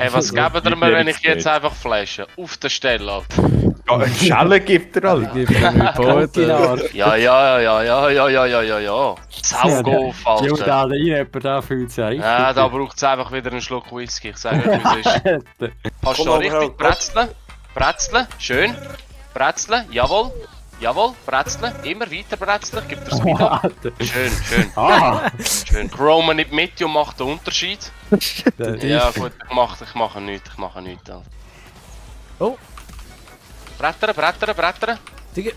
Hey, was geben ihr mir, wenn ich jetzt einfach flashe? Auf der Stelle, Alter. Ja, einen Schellen gibt er alle. Gib mir mit Boden. Ja. Saugof, Die Alter. da rein, jemand da fühlt sich richtig. Ja, da braucht es einfach wieder einen Schluck Whisky. Ich sage euch, wie es ist. Hast du Komm, richtig aber Brezeln? Brezeln, schön. Brezeln, jawohl. Jawohl, Brezeln, immer weiter Brezeln, gib dir's wieder. Schön. Schön. Chroma nicht mit und macht den Unterschied. Ja gut, ich mache nichts, Alter. Oh. Brettern. Digga.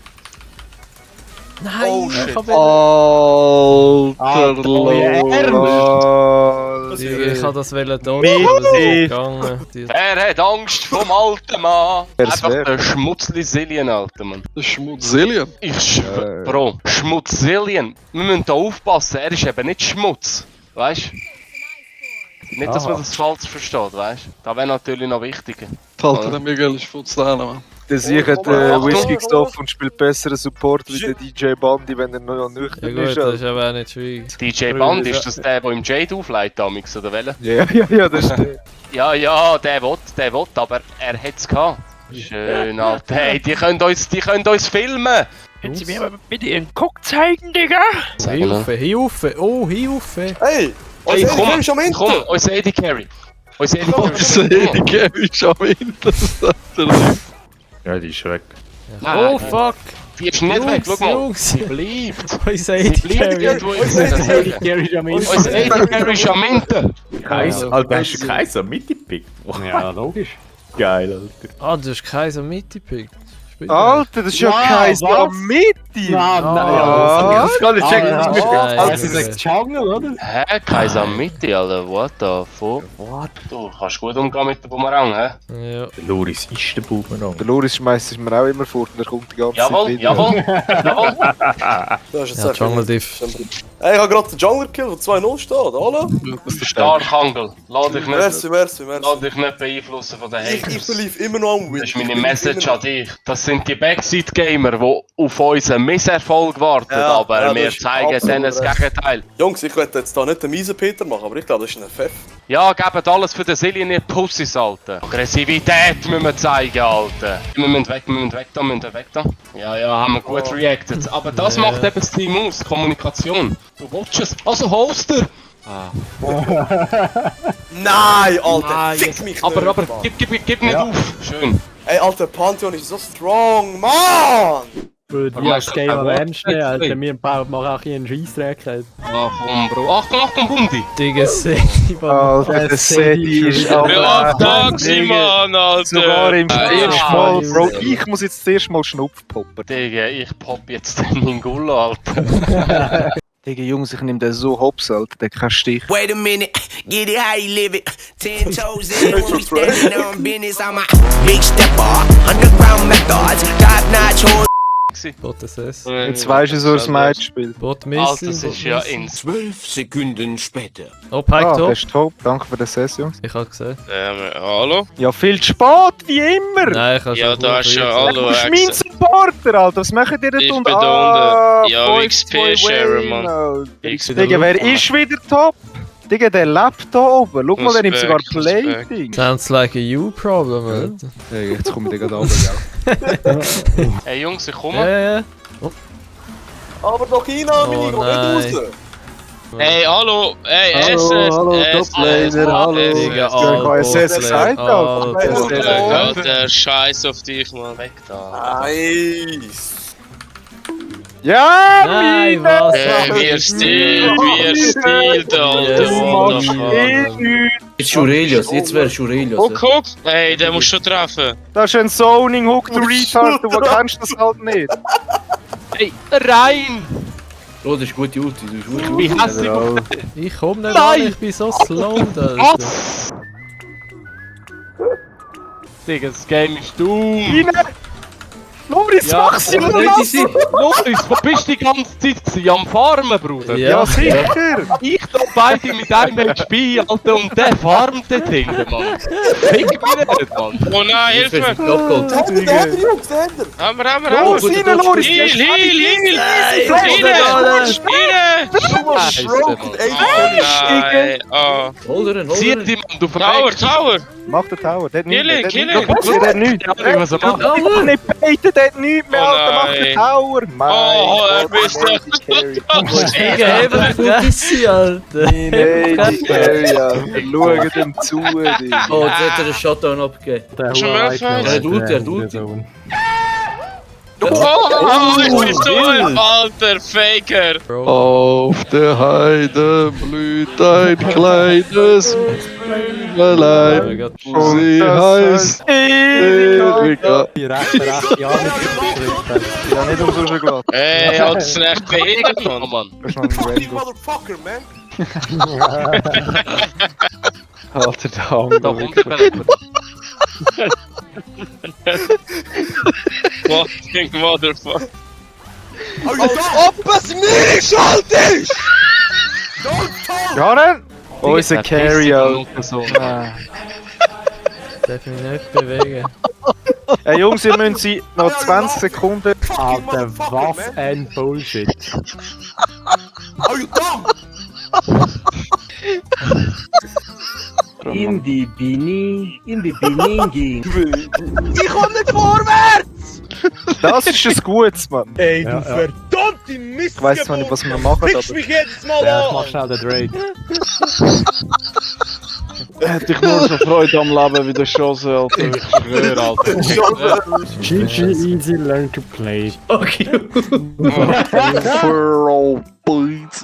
Nein, Oh, ich shit. hab Alter, Ich hab das wollen da, Mit aber es ist gegangen. Wer hat Angst vom alten Mann? Wer's Einfach wär. der Schmutzli-Silien, Alter, Mann. Schmutzilien. Ich schwör, Bro, Schmutzilien. Wir müssen da aufpassen, er ist eben nicht Schmutz. Weißt du? Nicht, dass man das falsch versteht, weißt du? Das wäre natürlich noch wichtiger. Alter, der Miguel ist Futzlehner, Mann. Der Sieg hat Achtung. Whisky gestoffen und spielt besseren Support wie der DJ Bandi, wenn er noch Ja nüchtern gut, ist. das ist aber auch nicht schwierig. DJ Band, ist das der im Jade aufleitet, damals, oder welcher? Ja, das ist der. Ja, der will, aber er hat's gehabt. Schön, Alter. Hey, die können uns filmen! Können Sie mir mal bitte Ihren Cock zeigen, Digga? Hilfe! Oh, Hilfe! Hey! Hey, Was komm, ist am Ende? komm, unser Eddie Carry. Unser Eddie Die Gary ist am Ende. Das sagt er nicht. Ja, die ist weg. Oh fuck! Die ist nicht weg, schau mal. Jungs. Sie bleibt. Unser Sie Eddie bleibt Carry. irgendwo in Gary der am Ende. Unser Eddie Carry ist am Ende. Kaiser. Alter, hast du Kaiser mitgepickt? Ja, logisch. Geil, Alter. Ah, du hast Kaiser mitgepickt. Alter, das ist ja Wow, Kaiser was? am Mitte! Nein, Ah, das kann ich checken. Ah, Das ist ja. Also, sie sagt Jungle, oder? Hä? Kaiser am Mitte, Alter. What the fuck? What? Du kannst gut umgehen mit dem Bumerang, hä? Ja. Der Loris ist der Bumerang. Der Loris schmeißt mir auch immer fort und er kommt die ganze Jawohl, Zeit wieder. jawohl. Das ist jetzt Ja, echt Jungle Diff. Hey, ich hab gerade den Jungle Kill von 2-0 stehen, hallo? Stark, Angel. Lass dich Merci. nicht beeinflussen von den Ich Haters. believe immer noch am Win. Das ist meine Message an dich. Das sind die Backside-Gamer, die auf unseren Misserfolg warten, Ja, aber ja, wir das ist zeigen absolut denen das recht. Gegenteil. Jungs, ich werde jetzt da nicht den miesen Peter machen, aber ich glaube, das ist ein FF. Ja, gebt alles für den Silly, ihr Pussys, Alter. Aggressivität müssen wir zeigen, Alter. Wir müssen weg da. Ja, haben wir gut reacted. Aber das macht eben das Team aus, Kommunikation. Du willst es, also holst du! Nein, Alter, Nein, fick mich Aber nicht, Mann. gib nicht auf. Schön. Ey, Alter, Pantheon ist so strong, Mann! Für die das Game am ernst nehmen, Alter. Wir machen auch einen Scheissdreck. Ach komm, Bro. Achtung, Bundi. Digga, Alter, der Seti ist Ja, aber... Taxi, Mann, Alter! Sogar im ersten ja. Mal, Bro, ich muss jetzt zuerst mal Schnupf poppen. Digga, ich pop jetzt den Mingulo, Alter. Digga, Jungs, ich nehm den so hops, Alter, der kann Stich. Wait a minute, get it how you live it. 10 toes in when we standing on business. I'm a big stepper, underground methods, top notch horse. Bot SS. Jetzt weisst du, so ein Match spielt. Bot Alter, Missing. das ist ja ins... 12 Sekunden später. Oh, Pike Ah, der top. ist top. Danke für den Sess, Jungs. Ich hab gesehen. Hallo? Ja, viel zu spät, wie immer! Nein, ich hab Ja, schon da ist schon probiert. Du hallo, bist mein Supporter, Alter. Was machen die Ich da unten? bin da unten. Ja, 5-2 XP-Share, Wayne, Mann. Alter. XP. Digga, wer ist wieder top? Digga, der lebt da oben. Schau mal, der nimmt sogar Respekt, Respekt. Plating. Sounds like a you problem, Alter. Digga, jetzt komme ich da gerade runter, Hey Jungs, ich komme. Ja. Aber doch China, meine Oh, nein. nicht raus! Hey, hallo! Hey, Hallo, Toplaner, hallo. Digga, Ja, SS gesagt, Alter. Alter. Der Scheiß auf dich, Mann. Weg da. Nice! Ja, Nein, meine! was? Wir stiehlt, Alter. Das What machst the du fuck? eh nichts. Jetzt Shurelios, jetzt wäre Shurelios. Guck! Hey, der muss schon treffen. Das ist ein Zoning Hook, du Retard, du kennst das halt nicht. Hey, rein! Oh, das ist gute Ulti, du bist wirklich Wie gut. hässlich auf Ich komm nicht Nein! an, ich bin so slow, Alter. Digga, das Game ist dumm. Rein! Loris, Ja, mach's aber immer Nein, noch! die sind. Loris, wo bist du die ganze Zeit sie am Farmen, Bruder. Ja. Ja, sicher! Ich da beide mit einem HP, Alter, und der farmt dort hinten, Mann. Fick mich nicht, Mann. Oh nein, hilf Jetzt wirst mir! du abgeholt. Hammer, Hammer, Oh, Hammer! gut, Heal, gut, gut. heal, heal! Scheiße, Mann. Nein, oh. Hol dir ihn, hol Zieh dir ihn. die, Mann, du Tower, verreckst. Tower! Mach den Tower, der hat nichts Kill mehr. it, kill Der it. hat nichts mehr. Ja, was er macht. Ich kann nicht baiten, der hat nichts mehr, Oh Alter, mach den nein. Tower! Oh, er bist Nein, Digga, eben Fuggissi, Alter. die Area. Schau dem zu, Digga. Oh, jetzt hat er den Shutdown abgegeben. Der Schon Huawei- Malphite? Er hat Ulti, er hat Ulti. Oh, ich bin so ein alter Faker! Bro. Auf der Heide blüht ein kleines Blümelein. Gott. Sie heißt Erika. Die rechte, ja, nicht Ja, nicht umso schon gelassen. Ey, Alter, das ist echt Faker, Oh, Mann. Das ist noch ein Random. Alter, der Hammer. Da kommt fucking motherfucker. Ja, dann! Unser Carry, Alter. Darf mich nicht bewegen. Hey Jungs, ihr müsst sie noch 20 Sekunden. Alter, was ein Bullshit. In die Biningi. Das ist ein Gutes, Mann. Ey, du verdammte Ich weiss zwar nicht, was wir machen, aber... Ja, mach schnell den Drake. Hätte ich nur so Freude am Leben wie der Chance, Alter. Ich schwöre, Alter. GG easy learn to play. Okay. For all boys.